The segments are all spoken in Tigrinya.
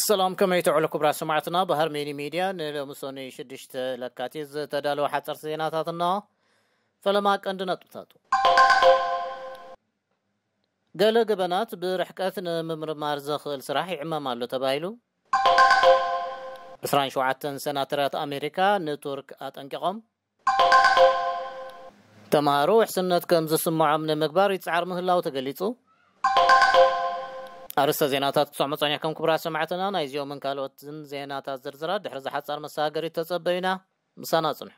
ሰላም፣ ከመይ ትውዕሉ ክቡራት ሰማዕትና? ብሃርሜኒ ሚድያ ንሎሚ ሰኑይ ሽዱሽተ ለካቲት ዝተዳለወ ሓፀርቲ ዜናታት እና ፈለማ ቀንዲ ነጥብታቱ። ገለ ገበናት ብርሕቀት ንምምርማር ዘኽእል ስራሕ ይዕመም ኣሎ ተባሂሉ። ዕስራን ሸውዓተን ሰናተራት ኣሜሪካ ንቱርክ ኣጠንቂቖም። ተምሃሮ ውሕስነት ከም ዝስምዖም ንምግባር ይጽዓር ምህላው ተገሊጹ። ኣርእስተ ዜናታት ክሰምዑ ጸኒሕኩም ክቡራት ሰማዕትና፣ ናይዚኦምን ካልኦትን ዜናታት ዝርዝራት ድሕሪ ዝሓጻር መሰጋገሪ ተጸበዩና። ምሳና ጽንሑ።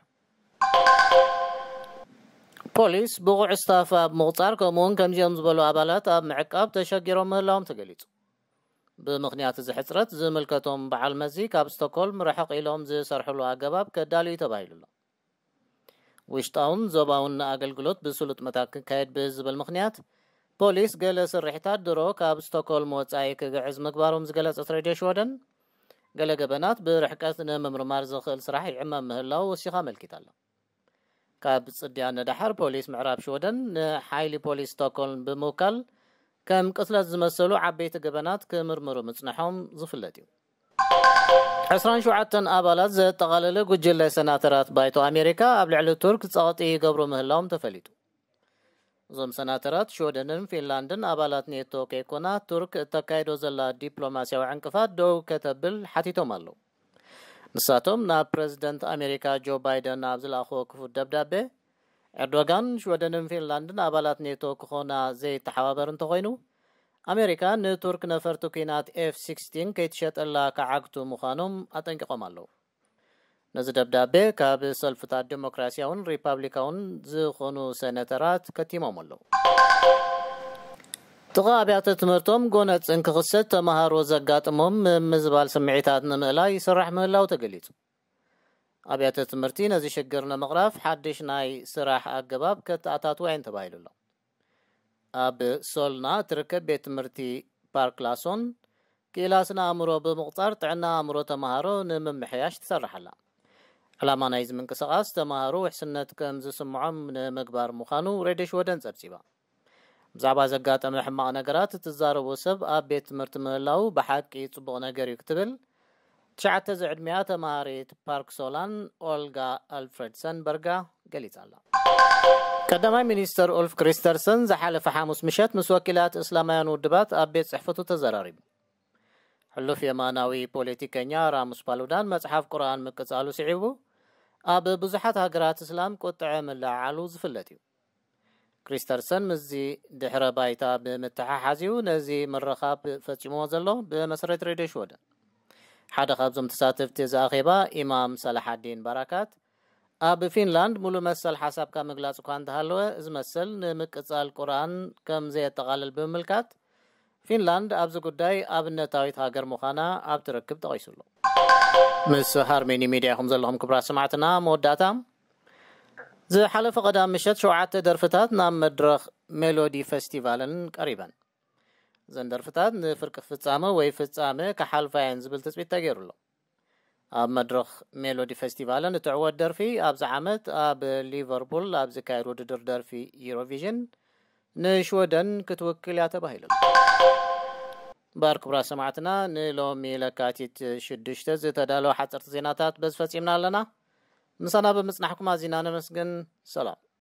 ፖሊስ ብቑዕ ስታፍ ኣብ ምቑጻር፣ ከምኡውን ከምዚኦም ዝበሉ ኣባላት ኣብ ምዕቃብ ተሸጊሮም ምህላዎም ተገሊጹ። ብምኽንያት እዚ ሕጽረት፣ ዝምልከቶም በዓል መዚ ካብ ስቶክሆልም ርሕቕ ኢሎም ዝሰርሕሉ ኣገባብ ከዳልዩ ተባሂሉ ኣሎ። ውሽጣውን ዞባውን ኣገልግሎት ብስሉጥ መታን ክካየድ ብዝብል ምኽንያት፣ ፖሊስ ገለ ስርሒታት ድሮ ካብ ስቶክሆልም ወጻኢ ክግዕዝ ምግባሮም ዝገለጸት ሬድዮ ሽወደን፣ ገለ ገበናት ብርሕቀት ንምምርማር ዝኽእል ስራሕ ይዕመም ምህላው ወሲኻ ኣመልኪታ ኣላ። ካብ ጽድያ ንደሓር፣ ፖሊስ ምዕራብ ሽወደን ንሓይሊ ፖሊስ ስቶክሆልም ብምውካል፣ ከም ቅትለት ዝመሰሉ ዓበይቲ ገበናት ክምርምሩ ምጽንሖም ዝፍለጥ እዩ። ዕስራን ሸውዓተን ኣባላት ዘጠቓለለ ጉጅለ ሰናተራት ባይቶ ኣሜሪካ ኣብ ልዕሊ ቱርክ ጸቕጢ ይገብሩ ምህላዎም ተፈሊጡ። እዞም ሰናተራት ሽወደንን ፊንላንድን ኣባላት ኔቶ ከይኮና፣ ቱርክ እተካይዶ ዘላ ዲፕሎማስያዊ ዕንቅፋት ደው ከተብል ሓቲቶም ኣለዉ። ንሳቶም ናብ ፕረዚደንት ኣሜሪካ ጆ ባይደን ኣብ ዝለኣኽዎ ክፉት ደብዳቤ፣ ኤርዶጋን ሽወደንን ፊንላንድን ኣባላት ኔቶ ክኾና ዘይተሓባበር እንተኾይኑ፣ ኣሜሪካ ንቱርክ ነፈርቲ ኲናት ኤፍ ሲክስቲን ከይትሸጠላ ክዓግቱ ምዃኖም ኣጠንቂቖም ኣለዉ። ነዚ ደብዳቤ ካብ ሰልፍታት ዴሞክራሲያውን ሪፓብሊካውን ዝኾኑ ሴኔተራት ከቲሞም ኣለዉ። ጥቓ ኣብያተ ትምህርቶም ጎነጽ እንክኽሰት ተምሃሮ ዘጋጥሞም ምምዝባል ስምዒታት ንምእላይ ይስራሕ ምህላው ተገሊጹ። ኣብያተ ትምህርቲ ነዚ ሽግር ንምቕራፍ ሓድሽ ናይ ስራሕ ኣገባብ ከተኣታትዋ እየን ተባሂሉ ኣሎ። ኣብ ሶልና እትርከብ ቤት ትምህርቲ ፓርክ ላሶን ክኢላ ስነ ኣእምሮ ብምቑጻር ጥዕና ኣእምሮ ተምሃሮ ንምምሕያሽ ትሰርሕ ኣላ። ዕላማ ናይዚ ምንቅስቓስ ተምሃሮ ውሕስነት ከም ዝስምዖም ንምግባር ምዃኑ ሬድዮ ሽወደን ጸብጺባ። ብዛዕባ ዘጋጠመ ሕማቕ ነገራት እትዛረቦ ሰብ ኣብ ቤት ትምህርቲ ምህላው ብሓቂ ጽቡቕ ነገር እዩ ክትብል ትሽዓተ ዝዕድሚኣ ተምሃሪት ፓርክ ሶላን ኦልጋ ኣልፍሬድሰን በርጋ ገሊጻ ኣላ። ቀዳማይ ሚኒስተር ኡልፍ ክሪስተርሰን ዝሓለፈ ሓሙስ ምሸት ምስ ወኪላት እስላማውያን ውድባት ኣብ ቤት ጽሕፈቱ ተዘራሪቡ። ሕሉፍ የማናዊ ፖለቲከኛ ራሙስ ፓሉዳን መጽሓፍ ቁርኣን ምቅጻሉ ስዒቡ፣ ኣብ ብዙሓት ሃገራት እስላም ቁጥዐ ምልዕዓሉ ዝፍለጥ እዩ። ክሪስተርሰን ምስዚ ድሕረ ባይታ ብምትሓሓዝ እዩ ነዚ ምርኻብ ፈጺምዎ ዘሎ። ብመሰረት ሬድዮ ሽወደን፣ ሓደ ካብዞም ተሳተፍቲ እዚ ኣኼባ ኢማም ሳላሓዲን ባራካት፣ ኣብ ፊንላንድ ሙሉእ መሰል ሓሳብካ ምግላጽ እኳ እንተሃለወ፣ እዚ መሰል ንምቅጻል ቁርኣን ከም ዘየጠቓልል ብምምልካት፣ ፊንላንድ ኣብዚ ጉዳይ ኣብነታዊት ሃገር ምዃና ኣብቲ ርክብ ጠቒሱ ኣሎ። ምስ ሃርሜኒ ሚድያ ኢኹም ዘለኹም ክቡራት ሰማዕትና። መወዳእታ፣ ዝሓለፈ ቀዳም ምሸት ሸውዓተ ደርፍታት ናብ መድረኽ ሜሎዲ ፈስቲቫልን ቀሪበን። እዘን ደርፍታት ንፍርቂ ፍጻመ ወይ ፍጻመ ክሓልፋ እየን ዝብል ትጽቢት ተገይሩ ኣሎ። ኣብ መድረኽ ሜሎዲ ፈስቲቫልን እትዕወት ደርፊ ኣብዚ ዓመት ኣብ ሊቨርፑል ኣብ ዝካየድ ውድድር ደርፊ ዩሮቪዥን ንሽወደን ክትውክል እያ ተባሂሉ። እምበኣር ክቡራት ሰማዕትና፣ ንሎሚ ለካቲት ሽዱሽተ ዝተዳለወ ሓፀርቲ ዜናታት በዚ ፈጺምና ኣለና። ምሳና ብምጽናሕኩም ኣዚና ነመስግን። ሰላም።